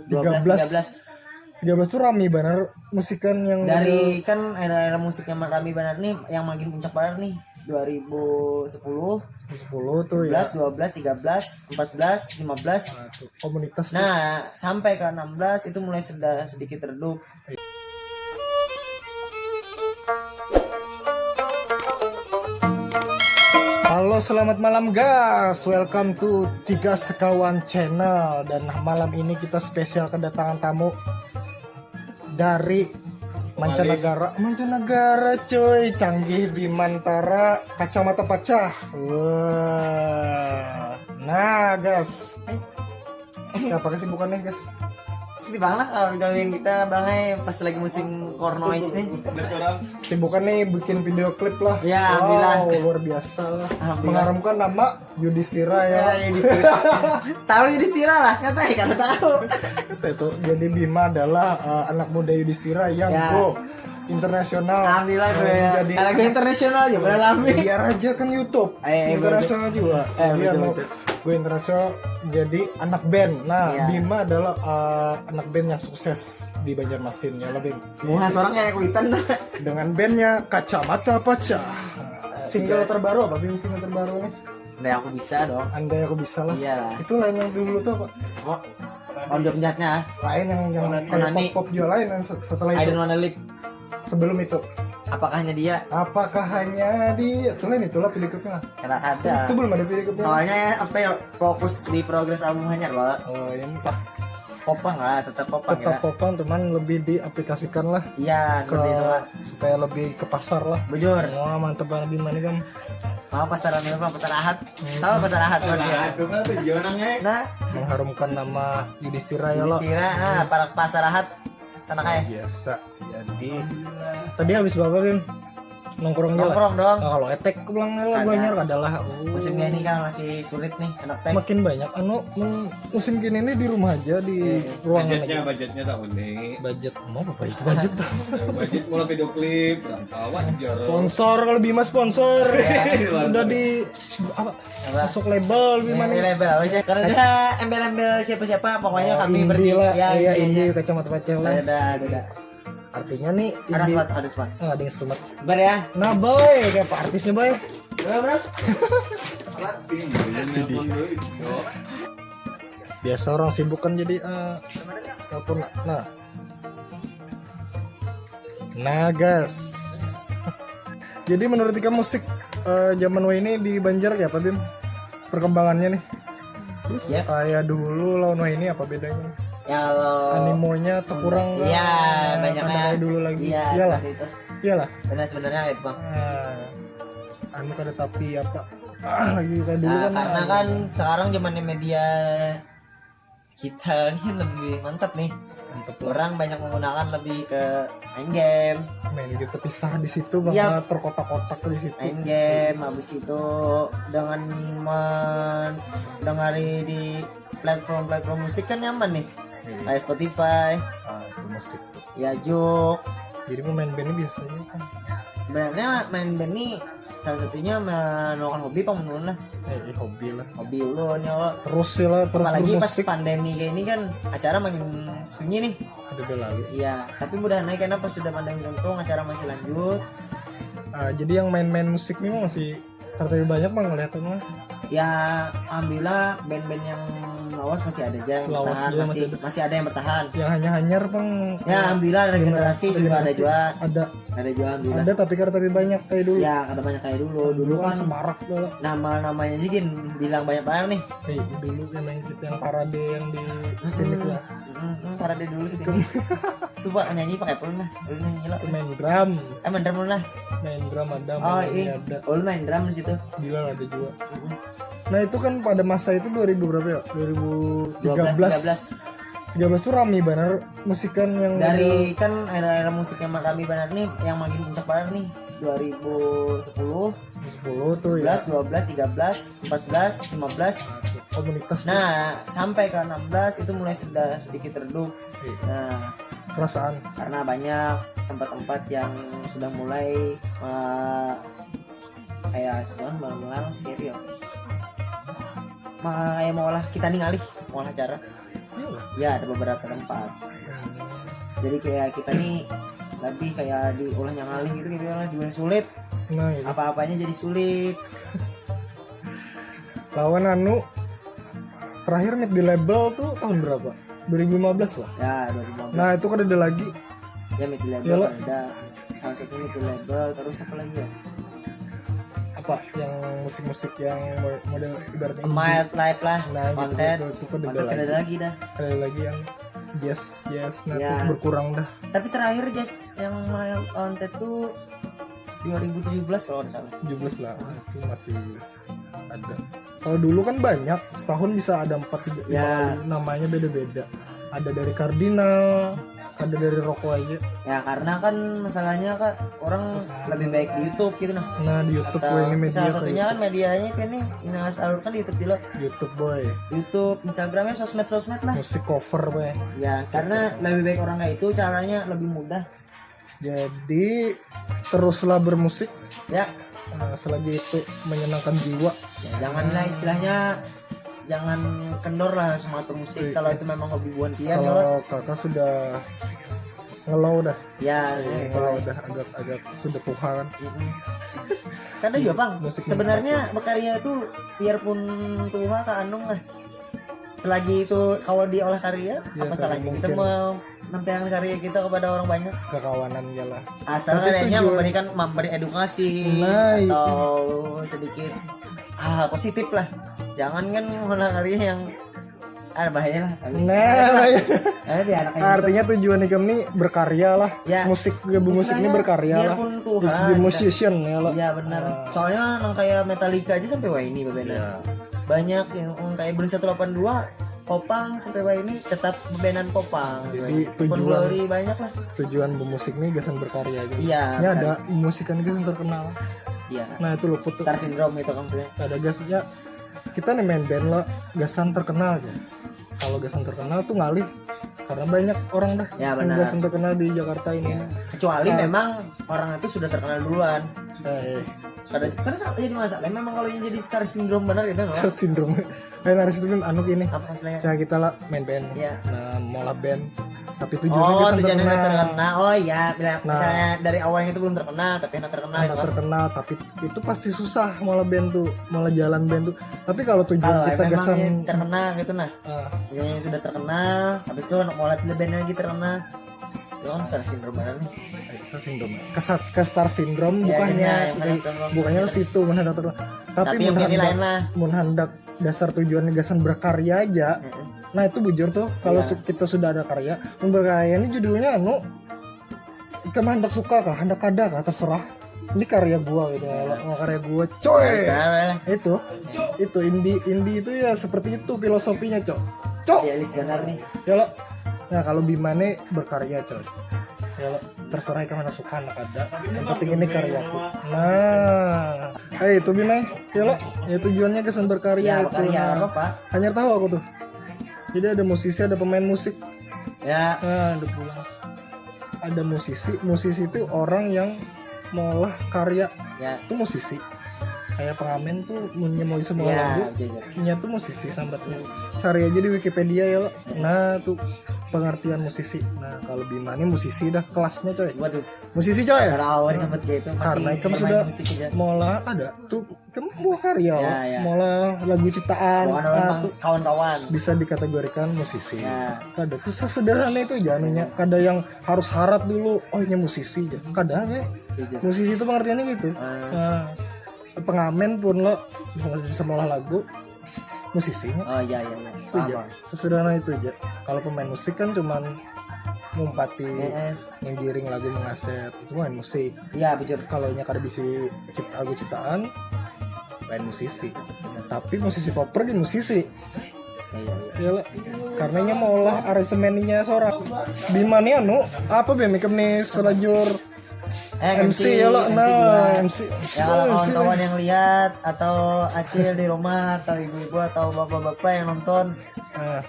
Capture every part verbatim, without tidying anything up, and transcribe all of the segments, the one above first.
Dua belas, tiga belas. Tiga belas tuh rame banget musikan yang Dari kan era-era musiknya rame banget nih, yang makin puncak banget nih dua ribu sepuluh, sepuluh tuh ya. Sebelas, dua belas, tiga belas, empat belas, lima belas. Nah, tuh, komunitas tuh. Nah, sampai ke enam belas itu mulai seda- sedikit redup. Halo, selamat malam guys. Welcome to Tiga Sekawan Channel. Dan malam ini kita spesial kedatangan tamu dari mancanegara. Mancanegara, cuy, canggih Bimantara, kacamata pacah. Wah. Nah, guys. Apa kesibukannya, guys? Ini bang lah, kalau gawean kita bang ai pas lagi musim corn noise nih. Sibukan nih bikin video klip lah. Ya, alhamdulillah. Wow, luar biasa lah. Alhamdulillah. Mengharumkan nama Yudhistira ya. Ya, Yudhistira. Tahu Yudhistira lah, nyata ya kada tahu. Itu jadi Bima adalah uh, anak muda Yudhistira yang Ya. go internasional. Alhamdulillah gue Uh, ya. Jadi Kalau gue internasional aja, boleh lami. Biar aja kan YouTube. Eh, eh, Internasional juga. Eh, Jadi betul, anu, betul. Gue internasional jadi anak band. Nah, Iya. Bima adalah uh, anak band yang sukses di Banjarmasin ya, lebih Muha seorang kayak kuitan tuh. Dengan bandnya Kacamata Pacah. Single terbaru apa, Bim? Single terbaru nih. Nah, aku bisa dong. Andai aku bisa lah. Iya lah. Itu lain yang dulu tuh apa? Oh, penjahatnya. Lain yang yang Onani. Kayak pop pop juga lain yang se- setelah I itu. Don't Wanna Live. Sebelum itu. Apakah hanya dia? Apakah hanya di itu lain itulah video klipnya? Karena ada. Itu belum ada video klipnya. Soalnya apa ya, fokus di progres album hanyar loh. Oh, ini Pak. Popang lah, tetap popang Tetap ya. Popang, cuman lebih diaplikasikan lah Iya, ke seperti itu lah. Supaya lebih ke pasar lah. Bujur. Wah, mantep banget Bima nih, Bang. Mau pasaran apa? Pasar Ahad. Tahu pasar Ahad kan ya? Aduh, apa tujuan nangnya? Nah, Mengharumkan nama Yudhistira ya lo. Yudhistira, nah, para pasar Ahad sana kayak Biasa. Jadi tadi habis berapa, Bim? Nongkrong aja lah. Nongkrong dong. Nah, kalau etek pulang lah Ada. Banjar adalah. Oh. Musim ini kan masih sulit nih, anak teh. Makin banyak anu, mm, musim gini nih di rumah aja, di Eh, ruangan Budgetnya, aja. Budgetnya tahun ini. Budget mau apa itu budget? Budget mulai video klip berapa wajar. Sponsor, kalau Bima sponsor. Iya. Udah di apa? Apa? Masuk label Bima Ini nih. Label aja. Karena dia embel-embel siapa-siapa, pokoknya Oh, kami indie bertiga. lah. Ya, Iya, iya, indie, iya. Kacamata Pacah lah. Ada, ada, ada. Artinya nih Ada indie. Smart, ada Smart. Ah, ada yang Smart. Bar ya. Nah, boy, kayak apa artisnya, boy? Berapa, bro? Alat ping, nelpon dulu itu. Biasa orang sibuk kan, jadi eh, telepon. Nah. Nah, guys. Jadi menurut Ika musik eh, zaman wayah ini di Banjar kayak apa, Bim? Perkembangannya nih. Terus ya. Kayak dulu lawan wayah ini apa bedanya? Ya kalau Animonya atau kurang Iya, eh, banyak kada ya. kayak dulu lagi. Iya, Iyalah. Seperti itu. Iyalah. Benar sebenarnya itu, Bang. Nah, anu kada tapi apa? Ah, lagi kayak dulu Nah, kan. karena kan sekarang zamannya media digital ini lebih mantap nih. Mantep. Orang banyak menggunakan lebih ke main game. Main game terpisah di situ, Iya. Bang, terkotak-kotak di situ. Main game, habis itu dengan mendengari di platform-platform musik kan nyaman nih. Iya. Kayak Spotify, Ah, itu musik tuh. ya juk. Jadi mau main band ini biasanya kan. Sebenarnya main band nih salah satunya merupakan hobi pang menurun lah. Eh, iya, hobi lah. Hobi ulun ya lo. Terus sih lah, terus Apalagi pas bermusik. Pandemi kayak ini kan acara makin sunyi nih. Ada udah lali. Iya, tapi mudahan aja karena pas sudah pandemi untung acara masih lanjut. Ah, jadi yang main-main musik nih masih tapi banyak, Bang, ngeliatin mah. Ya, alhamdulillah band-band yang lawas masih ada aja yang Lawas bertahan, juga masih masih ada. Masih ada yang bertahan. Yang hanyar-hanyar, Bang. Ya, alhamdulillah regenerasi juga ada juga. Ada. Ada juga alhamdulillah. Ada tapi kada tapi banyak kayak dulu. Ya, ada banyak kayak dulu. Dulu kan Semarak dulu. Nama-namanya aja gin bilang banyak banget nih. Eh, dulu yang main kita yang parade yang di Steamit lah. Hmm, hmm, parade dulu sih. Coba nyanyi pakai apa nah? Dulu nyanyi lo. Main drum. Eh, main drum dulu lah. Main drum ada, Oh, main ini iya. Ada. Oh, lu main drum di situ. Gila ada juga. Nah, itu kan pada masa itu dua ribu berapa ya? Dua belas, dua ribu tiga belas. tiga belas. Tiga belas tuh rame banget musikan yang Dari kan era-era musik yang rame banget nih, yang makin puncak banget nih, dua ribu sepuluh, sepuluh tuh ya. sebelas, dua belas, tiga belas, empat belas, lima belas. Komunitas tuh. Nah, sampai ke enam belas itu mulai sudah sedikit redup. Iya. Nah, Perasaan. karena banyak tempat-tempat yang sudah mulai eh, kayak sekarang malah melarang sih ya. Maka kayak mau olah kita nih ngalih, mau olah acara. Ya, ada beberapa tempat. Jadi kayak kita nih lebih kayak diulahnya ngalih gitu, kayak diulah sulit. Nah, itu. Apa-apanya jadi sulit. Lawan anu terakhir meet di label tuh tahun berapa? dua ribu lima belas lah. Ya, dua ribu lima belas. Nah, itu kan ada lagi. Ya, meet di label Ya, lo. Ada salah satu meet di label, terus apa lagi ya? Apa yang musik-musik yang mo- model ibaratnya indie? Mild life lah, Nah, gitu, konten. Itu, itu kan ada Konten lagi. Ada lagi dah. Ada lagi yang jazz, jazz, nah Ya. Itu berkurang dah. Tapi terakhir jazz yang mild konten tuh dua ribu tujuh belas kalau nggak salah. tujuh belas lah, itu masih ada. Kalau dulu kan banyak, setahun bisa ada empat tiga lima Ya. kali, namanya beda-beda. Ada dari Cardinal, ada dari Rokok aja. Ya, karena kan masalahnya kan orang lebih baik di YouTube gitu nah. Nah, di YouTube Atau gue ini media salah kayak satunya kan medianya kan nih, yang harus salurkan di YouTube dulu. YouTube boy. YouTube, Instagramnya, sosmed-sosmed lah. Musik cover boy. Ya, karena lebih baik orang kayak itu, caranya lebih mudah. Jadi teruslah bermusik Ya, eh, selagi itu menyenangkan jiwa. Ya, janganlah istilahnya jangan kendor lah sama atur musik kalau itu memang hobi buan pian ya lo. Kalau kakak sudah ngelow dah. Ya, Eh, eh, Ngelow dah agak-agak sudah tuha kan. Kada juga bang. Musik Sebenarnya berkarya itu biarpun tuha ke anung lah. Selagi itu kalau diolah karya, Ya, apa salahnya kita mungkin. Menyampaikan karya kita kepada orang banyak? Kekawanan ya lah. Asal Tapi adanya tujuan- memberikan memberi edukasi Nah, atau sedikit hal positif lah. Jangan kan mengolah karya yang ada bahaya lah. Nah, Ada di anak kayak artinya tujuan ikam nih berkarya lah. Ya. Musik gabung musik ini Istilahnya berkarya lah. biarpun tuha, It's the kita- musician ya lah. Iya benar. Soalnya nang kayak Metallica aja sampai wah ini benar. Iya. Banyak yang yang kayak Blink satu delapan dua, Popang sampai wah ini tetap bebenan Popang. Jadi Pun tujuan- Glory banyak lah. Tujuan bermusik nih gasan berkarya aja. Iya, Ini ada musikan gasan terkenal. Iya. Nah itu luput tuh. Star syndrome itu kan maksudnya. Ada gasnya. Kita nih main band lah gasan terkenal aja. Kalau gasan terkenal tuh ngalih karena banyak orang dah Ya, yang benar. Gasan terkenal di Jakarta ini. Kecuali Ah. memang orang itu sudah terkenal duluan. Eh, Kada kada salah jadi masalah. Memang kalau yang jadi star syndrome benar gitu loh. Star syndrome. Lain harus itu anu gini. Apa masalahnya? Saya kita lah main band. Iya. Nah, mau lah band. Tapi tujuannya Oh, gasan tujuannya terkenal. Terkenal. Oh iya, bila Nah. Misalnya dari awalnya itu belum terkenal, tapi enak terkenal Nah, itu. terkenal tapi itu pasti susah mau lah band tuh, mau lah jalan band tuh. Tapi kalau tujuan Kalau kita memang gasan yang terkenal gitu nah. Ah, Yang sudah terkenal, habis itu mau lihat band lagi terkenal. Itu kan star syndrome banget nih. Star syndrome. Ke, sa- ke star syndrome Ya, bukannya iya, yang mana terkenal bukannya sendiri. Situ mun handak terkenal. Tapi Tapi mun yang ini handak- lain lah. Mun handak dasar tujuannya gasan berkarya aja. Heeh. Nah, itu bujur tuh kalau Iya. su- kita sudah ada karya, mun berkarya ini judulnya anu ikam handak suka kah, handak kada kah, terserah. Ini karya gua gitu ya, lo. Mau karya gua, coy. Sekarang lah. Itu, itu indie, indie itu ya seperti itu filosofinya, cok. Cok. Idealis benar nih. Ya lo. Nah, kalau Bima nih berkarya, coy. Ya lo, terserah ikam handak suka handak kada. Yang penting ini karyaku. Nah, eh itu Bima. Ya lo, ya tujuannya gasan berkarya Ya, itu. berkarya Nah, apa, Pak? Hanyar tahu aku tuh. Jadi ada musisi, ada pemain musik. Ya, Nah, ada pulang. Ada musisi. Musisi itu orang yang mengolah karya. Ya. Itu musisi. Kayak pengamen tuh punya mau semua Ya, lagu. oke, oke. Nya tuh musisi sambatnya. Cari aja di Wikipedia ya lo. Nah, tuh pengertian musisi. Nah, kalau Bima ini musisi dah kelasnya, coy. Waduh, Musisi, coy. Kalau awal sempat gitu masih Karena ikam bermain sudah musik aja. Mau lah ada tuh, kamu mau karya, Ya, lah. Ya. Mau lah lagu ciptaan. Bukan Nah, orang tuh kawan-kawan. Bisa dikategorikan musisi. Ya. Kada tuh sesederhana itu aja anunya. Kada yang harus harat dulu, oh ini musisi aja. Kada ya. Iya. Musisi itu pengertiannya gitu. Ah. Nah, pengamen pun lo bisa, bisa mengolah lagu, musisinya. Oh iya iya iya. Itu Paham, aja. paham. Sesederhana itu aja. Kalau pemain musik kan cuman ngumpati, Eh, eh. menggiring lagu, mengaset, itu main musik. Iya bujur. Kalau nya kada bisi cipta lagu ciptaan, lain musisi. Tapi musisi cover di musisi. Iya iya. Ya lah. Karena nya mau lah aransemennya seorang. Bima nih anu, apa Bim ikam nih selajur Eh, M C ya lo, M C nah, juga. M C. Ya kalau M C kawan-kawan nih. Yang lihat atau acil di rumah atau ibu-ibu atau bapak-bapak yang nonton Nah,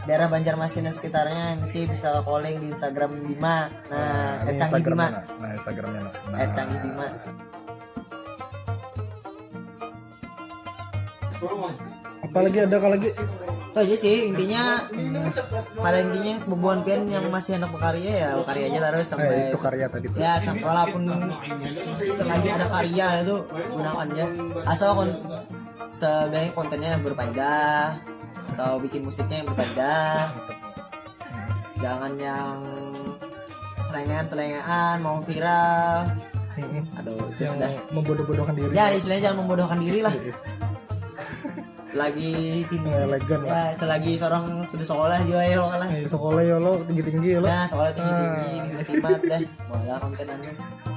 daerah Banjarmasin dan sekitarnya, M C bisa calling di Instagram Bima. Nah, ini Ecang Instagramnya Bima. nah. Nah, Instagramnya nah. Nah. Ecang Bima. Apalagi ada apa lagi? Itu aja sih intinya. Pada intinya bubuhan pian yang masih hendak berkarya ya berkarya aja terus sampai Eh, itu karya tadi tuh. Ya sampai walaupun selagi ada karya itu gunakan ya. Asal kon sebaiknya kontennya yang berfaedah atau bikin musiknya yang berfaedah. Jangan yang selengean-selengean mau viral. Aduh, itu Yang sudah. Membodoh-bodohkan diri. Ya istilahnya jangan membodohkan diri lah. Selagi Elegan lah. Ya selagi seorang sudah sekolah juga ya lo lah. Eh, sekolah ya lo tinggi-tinggi ya lo. Nah sekolah tinggi tinggi tinggi tinggi dah. Malah konten anu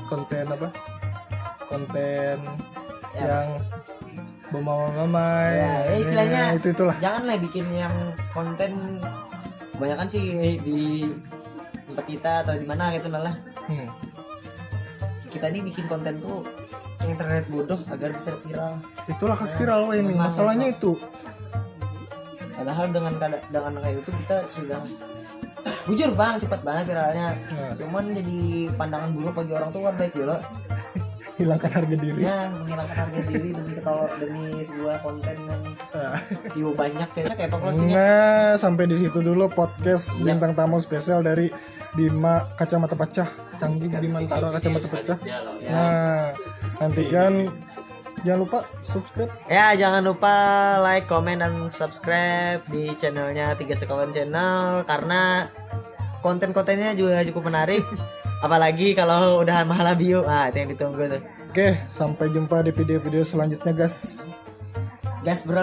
Konten apa? Konten Ya. Yang bermamai-mamai. Ya, ya, istilahnya Ya, itu itulah. Janganlah bikin yang konten kebanyakan sih di tempat kita atau di mana gitu lah. Hmm. Kita ini bikin konten tuh yang terlihat bodoh agar bisa viral. Itulah kas viral weh ini. Memang Masalahnya itu. Padahal dengan kada- dengan kayak itu kita sudah bujur bang cepat banget viralnya. Nah. Cuman jadi pandangan buruk bagi orang tuh kan baik dulu. Hilangkan harga diri. Ya menghilangkan harga diri demi ketawa demi sebuah konten yang Ah. view banyak kayaknya kayak apa closingnya. Nah, sampai di situ dulu podcast Ya. Bintang Tamu spesial dari Bima Kacamata Pecah, Canggih Bimantara Kacamata Pecah. Nah, nantikan jangan lupa subscribe. Ya jangan lupa like, comment, dan subscribe di channelnya Tiga Sekawan Channel karena konten-kontennya juga cukup menarik. Apalagi kalau udah mahala view, ah itu yang ditunggu tuh. Oke, sampai jumpa di video-video selanjutnya, guys. Gas bro.